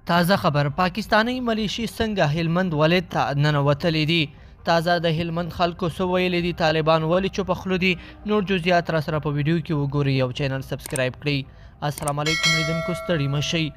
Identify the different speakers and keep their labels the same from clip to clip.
Speaker 1: تازه خبر، پاکستانۍ ملیشې څنګه هلمند ولایت ته ننوتلې دي؟ تازه د هلمند خلکو څه ویلي دي؟ طالبان ولې چوپه خوله دي؟ نور جزئیات را سره په ویډیو کې وګورئ او چینل سبسکرایب کړئ. السلام علیکم لیدونکو، ستړي مه شئ.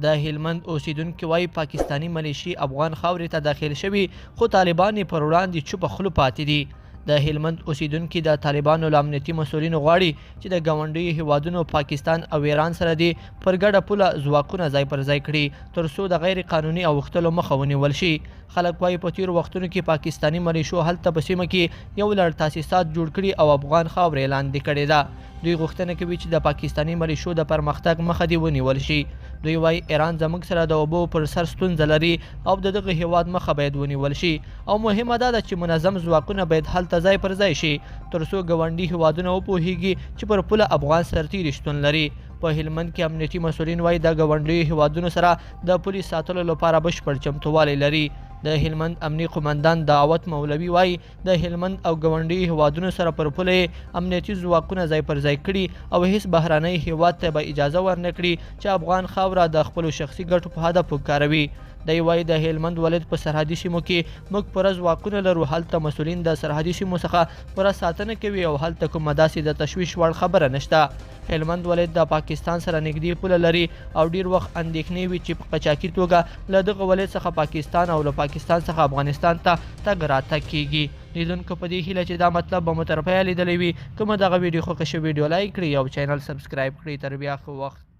Speaker 1: د هلمند اوسیدونکي وایي پاکستاني ملیشې افغان خاورې ته داخل شوي، خو طالبان یې پر وړاندې چوپه خوله پاتې دي. د هلمند اوسیدونکي د طالبانو له امنیتي مسؤلینو غواړي چې د ګاونډیو هیوادونو پاکستان او ایران سره دې پر ګډه پوله ځواکونه ځای پر ځای کړي، تر څو د غیر قانوني اوښتلو مخه ونیول شي. خلک وایي په تیرو وختونو کې پاکستاني ملیشو هلته په سیمه کې یو لړ تاسیسات جوړ کړي او افغان خاوره یې لاندې کړې ده. دوی غوښتنه کوي چې د پاکستاني ملیشو د پرمختګ مخه دې ونیول شي. دوی وایي ایران زموږ سره د اوبو پر سر ستونزه لري او د دغه هیواد مخه باید ونیول شي، او مهمه دا ده چې منظم ځواکونه باید هلته ځای پر ځای شي، تر څو ګاونډي هیوادونه وپوهیږي چې پر پوله افغان سرتیري شتون لري. په هلمند کې امنیتي مسؤلین وایي د ګاونډیو هیوادونو سره د پولې ساتلو لپاره بشپړ چمتووالی لري. د هلمند امني قومندان دعوت مولوي وایي د هلمند او ګاونډیو هیوادونو سره پر پوله یې امنیتي ځواکونه ځای پر ځای کړي او هیڅ بهرنی هیواد ته به اجازه ورنه کړي چې افغان خاوره د خپلو شخصي ګټو په هدف وکاروي. دی وایي د هلمند ولایت په سرحدي سیمو کې موږ پوره ځواکونه لرو، هلته مسؤلین د سرحدي سیمو څخه پوره ساتنه کوي او هلته کومه داسې د تشویش وړ خبره نشته. هلمند ولایت د پاکستان سره نږدې پوله لري او ډیر وخت اندېښنې وي چې په قاچاقي توګه له دغه ولایت څخه پاکستان او له پاکستان څخه افغانستان ته تګ راتګ کیږي. لیدونکو، په دې هیله چې دا مطلب به مو تر پایه لیدلی وي. که مو دغه ویډیو خوښه شوه، ویډیو لایک کړئ او چینل سبسکرایب کړئ. تر بیا، ښه وخت.